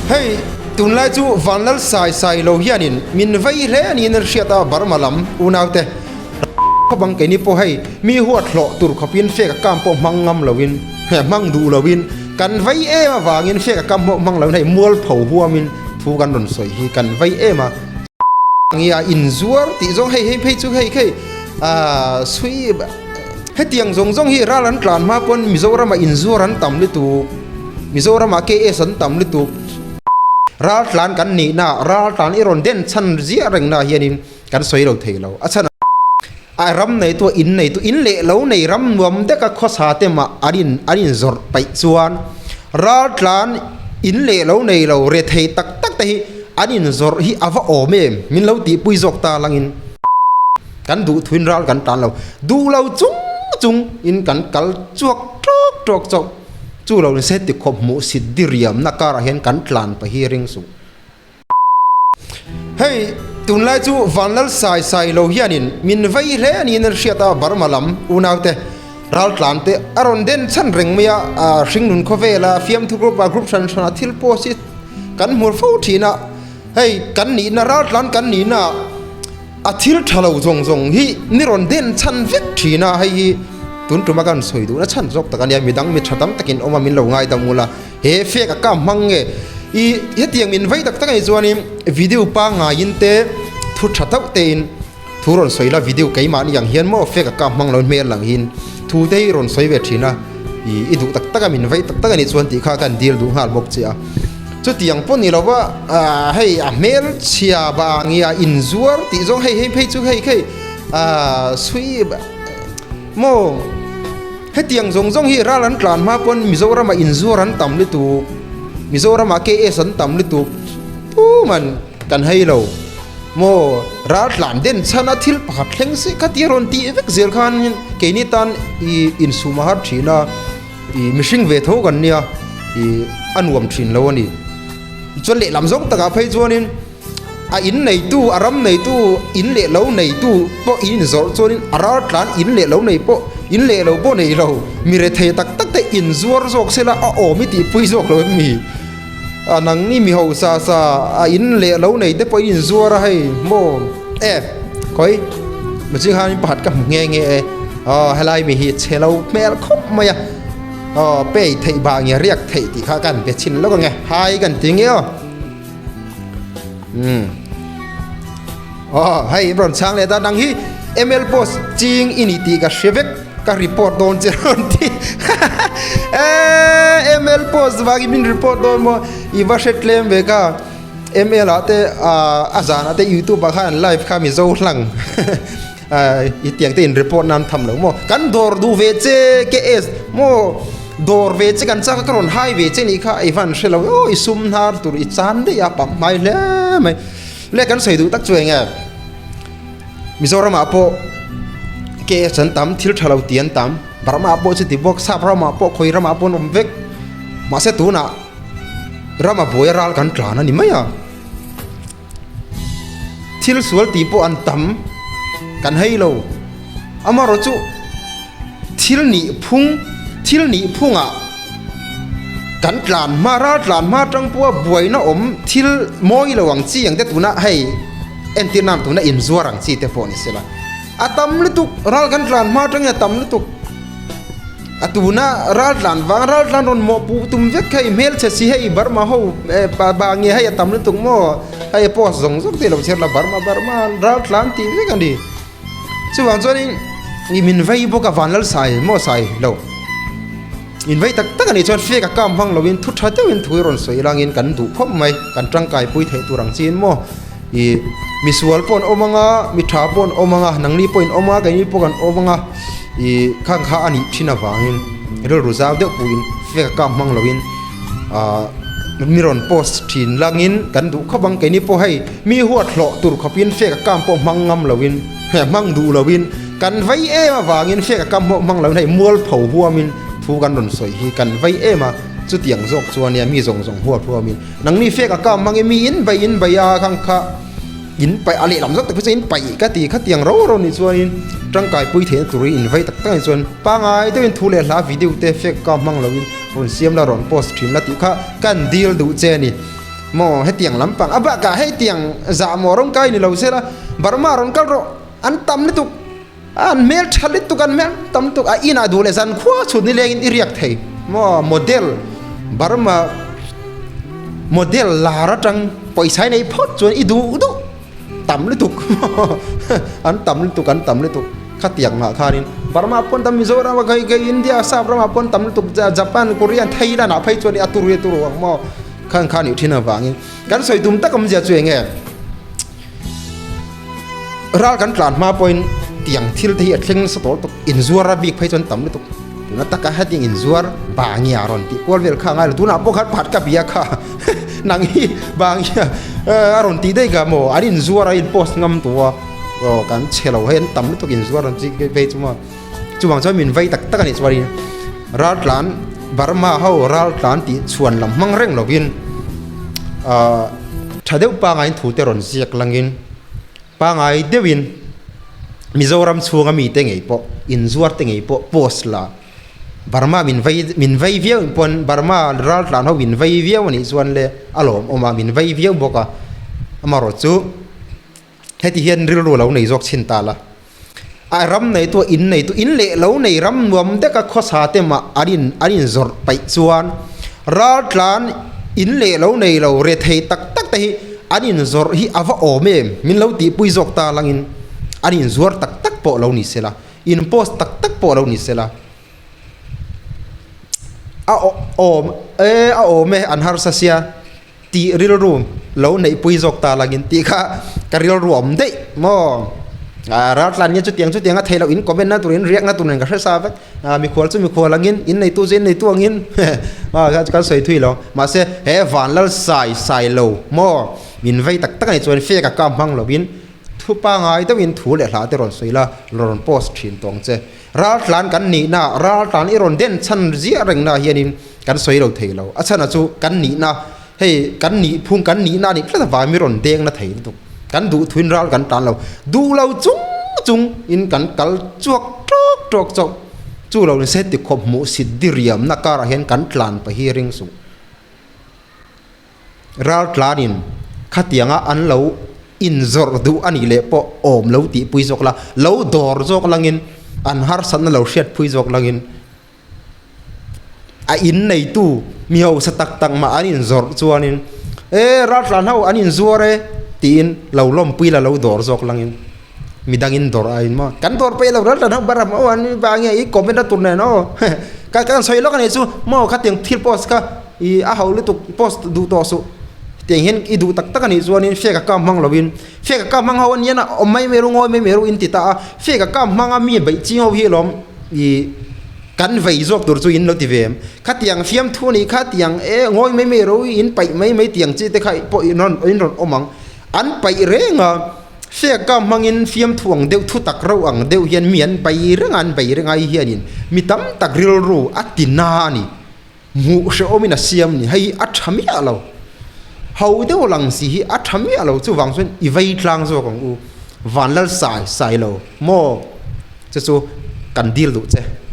Hei tunlai chu Vanlal Sai Sai lo hianin min vei hle niin an hriat a, Burma lam unaute khawp ang keini pawh hei mi huat hlawh tur khawpin fake account pawh hmang ngam loin hmang duh loin kan vei em avangin fake account pawh hmang loin hei mualpho huamin thu kan rawn sawi hi kan vei em a. Ngia inzuar tih zawng hei hei phei chu hei khei sui hetiang zawng zawng hi ral an tlan hma pawn Mizoramah inzuar an tam lutuk Mizoramah KS an tam lutuk ral tlan kan nihna ral tlan i rawn den chhan ziah reng na hianin kan sawi lo thei lo a chhan a ram neitu in neitu in leh lo nei ram nuam deka khawsa te mah an in an inzawrh paih chuan ral tlan in leh lo nei lo rethei tak tak te hi An inzawrh hi a va awm em? Min lo tihpui zawk ta langin kan duh thuin ral kan tan lo. Duh lo chung chung in kan kal chuak tawk tawk chauh. Chu lo in se ti khawp hmuh sit diriamna karah hian kan tlan pa hi ring suh. Hei tunlai chu Vanlal Sai Sai lo hianin min vei hle niin an hriat a, Burma lam unaute raltlan te a rawn den chhan reng mai a, hringnun khawvela fiamthu group ah group hran hranah thil post hi Kan hmur fo thin a, hei kan nihna raltlan kan nihna a thil tha lo zawng zawng hi ni rawn den chhan vek thin a, hei hi tun tuma kan sawi duhna chhan zawk tak a nia, midang mi tha tam takin awm a min lo ngaidam ula, he fake a kam hmang nge i hetiang min vei tak tak a nih chuanin video pangngaiin te thu tha tauh tein thu rawn sawi la video keimahni ang hian maw fake a kam hmang lo hmel lang hin thu te hi rawn sawi ve thin a i i duh tak tak a min vei tak tak a nih chuan tih kha kan dil duh nghal bawk che a chutiang pawh ni lova ah hei a hmel chhia bangia inzuar tih zawng hei hei phei chu hei khei ah sui maw hetiang zawng zawng hi ral an tlan hma pawn Mizoram ah inzuar an tam lutuk Mizoram ah KS an tam lutuk tuman kan hei lo. Maw ral tlan den chhan a thil pakhat thleng se kha tia rawn tih vek zel khan keini tan i insum a har thin a, i mihring ve tho kan nia i a nuam thin lo a ni. Chuan lehlam zawng takah phei chuanin a in neitu a ram neitu in leh lo neitu pawh in inzawrh chuanin a ral tlan in leh lo nei pawh in leh lo pawh nei lo mi rethei tak tak te inzuar zawk sela a awm i tihpui zawk lo em ni? A nang ni mi ho sa sa a in leh lo nei te pawh in zuar a hei maw e khawi maching khan pakhat ka hmu nghe nghe e aw helai mi hi chhe lo hmel khawp mai a aw pei theih bah nge riak theih tih kha kan be chhin lawk ange hai kan ti nge aw um aw hei rawn chhang leh ta nang hi ml post ching i ni tih ka hre vek. Ka report dawn che rawn ti eh ML post vangin min report dawn maw i va hre tlem ve ka ML ah te a zan ah te youtube ah khan an live kha mizo hlang i tiang te in report nan tham lo maw kan dawr duh ve che KS maw dawr ve che kan chak a ka rawn hai ve che nih kha i van hre lo aw i sum hnar tur i chan daih a pam hmai hle mai le kan sawi duh tak chu eng nge. Mizoramah pawh KS an tam, thil tha lo ti an tam, Burma pawh chuti bawk, Sap ramah pawh khawi ramah pawh an awm vek. Mahse tunah rama buai ral kan tlan a ni mai a. Thil sual tih pawh an tam kan hei lo. Amaherawh chu thil nih phung, thil nih phungah kan tlan hma, ral tlan hma atang pawha buaina awm thil mawi lo ang chi ang te tunah hei, Entir nan tuna inzuar ang chi te pawh ni sela. A tam lutuk, ral kan tlan hma atangin a tam lutuk. A tuna ral tlan vang, ral tlan rawn mawhpuh tum vek hei hmelchhe si hei Burma ho ba nge hei a tam lutuk maw hei a post zawng zawng te lo chhiar la Burma Burma ral tlan tih vek a ni. Chuvang chuanin i min vei bawk a Vanlalsai maw sai lo. In vei tak tak a nih chuan fake a kam hmang loin thu tha deuhin thu i rawn sawi langin kan duh khawp mai, kan tangkai pui theih tur ang chiin maw i misual pawh an awm anga, mi tha pawh an awm anga, nangni pawh in awm a, keini pawh kan awm anga i khang kha a nih thin avangin rilru zau deuh puhin fake a kam hmang loin ah mi rawn post thin langin kan duh khawp ang, keini pawh hei mi huat hlawh tur khawpin fake a kam pawh hmang ngam loin. Hmang duh loin kan vei em avangin fake a kam hmang loin hei mualpho huamin thu kan rawn sawi hi kan vei em a, chutiang zawk chuan nia mi zawng zawng huat huamin nangni fake a kam hmangin mi in bei in bei a khang kha in paih a lehlam zawk tak phei chuan in paih ka ti khatiang ro ro nih chuanin tangkai pui theihna turin in vei tak tak a nih chuan pangai deuhin thu leh hla video te fake a kam hmang loin rawn siam la rawn post thin la tih kha kan deal duh che a ni. Maw hetiang lampang a bakah hetiang zah maw rawng kai ni lo se la Burma rawn kal rawh an tam lutuk an hmel tha lutuk an hmel tam lutuk a inah duh leh zan khua chhut ni lengin i riak thei maw model Burma model lar atang pawisa i nei phawt chuan i duh duh tam lutuk an tam lutuk an tam lutuk khatiang ngah khanin Burma pawn tam Mizoram a kai kai India sap ramah pawn tam lutuk Japan Korean Thailand ah phei chuan a turu a turu ang maw khan khan ih thin avangin kan sawi tum tak awmzia chu eng nge ral kan tlan hma pawhin tiang thil te hi a thleng nasa tawh lutuk inzuar a bik phei chuan tam lutuk tuna taka hetiang inzuar bangia rawn tih kual vel kha a ngai lo tunah pawh khan pakhat ka bia kha nang hi bangia a rawn tih daih ka maw an inzuar a in post ngam tawh a aw kan chhe lo hei an tam lutuk inzuar an chi phei chu maw chuvang chuan min vei tak tak a nih chuanin ral tlan Burma ho ral tlan tih chhuan lam hmang reng lovin ah tha deuh pangaiin thu te rawn ziak langin Pangai deuhin Mizoram chhunga mite ngei pawh inzuar te ngei pawh post la Burma min vei min vei viau in pawn Burma raltlan ho min vei viau anih chuan le a lawmawm a min vei viau bawk a amaherawh chu heti hian rilru lo nei zawk chhin ta la a ram neitu a in neitu in leh lo nei ram nuam deka khawsa te mah an in an inzawrh paih chuan raltlan in leh lo nei lo rethei tak tak te hi An inzawrh hi a va awm em? Min lo tihpui zawk ta langin an inzuar tak tak pawh lo ni sela, in post tak tak pawh lo ni sela. A awm e, a awm e, an harsa sia tih rilru lo neihpui zawk ta langin tih kha ka rilru awm daih maw? Raltlan nge chutiang chutiang a theih loh in comment na tur in react na tur nen ka hre sa vek. Mikhual chu mikhual angin, in neitu chu in neitu angin kan sawi thui lo. Mahse, he vanlal sai sai lo maw min vei tak tak a nih chuan fake a kam hmang lovin thu pangai deuhin thu leh hla te rawn sawi la, rawn post thin tawng che. Raltlan kan nihna, raltlan i rawn den chhan ziah rengna hianin kan sawi lo thei lo. A chhan chu kan nihna, hei kan nihphung kan nihna a nih tlat avangin mi rawn deng na thei lutuk. Kan duh thuin ral kan tan lo. Duh lo chung chung in kan kal chuak tawk tawk chauh. Chu lo ni se ti khawp hmuh sit diriamna karah hian kan tlan pa hi ring suh. Ral tlanin khatianga an lo inzawrh duh a nih leh pawh awm lo tihpui zawk la, lo dawr zawk langin an harsatna lo hriatpui zawk langin A in neitu mi hausa tak tak mah an inzawrh chuanin, E, raltlan ho an inzuar e, tiin lo lawmpui la lo dawr zawk langin midangin dawr a in maw? Kan dawr peih lo raltlan ho bar maw an vang nge i comment a tur nen aw ka kan sawi lawk a nih chu maw khatiang thil post kha i a ho lutuk post duh tawh suh tiang hian i duh tak tak a nih chuanin fake account hmang lovin fake account hmang ho a nian a awm mai mai ru ngawi mai mai ru in ti ta a fake account hmanga mi beih ching ho hi alawm i kan vei zawk tur chu in lo ti ve em? Khatiang fiamthu anih kha tiang e ngawi mai mai ro in paih mai mai tiang chi te kha pawh in rawn in rawn awm ang. An paih reng a, fiaka hmangin fiamthu ang deuh thu tak reuh ang deuh hian mi an bei reng a, an bei reng ai hianin mi tam tak rilru a ti na a ni. Hmuh hrehawmin a siam a ni. Hei hi a tha miah lo. Ho deuh lang si hi a tha miah lo. Chuvang chuan i vei tlang zawk ang u. Vanlal sai sai lo maw? Chu chu kan dil duh che.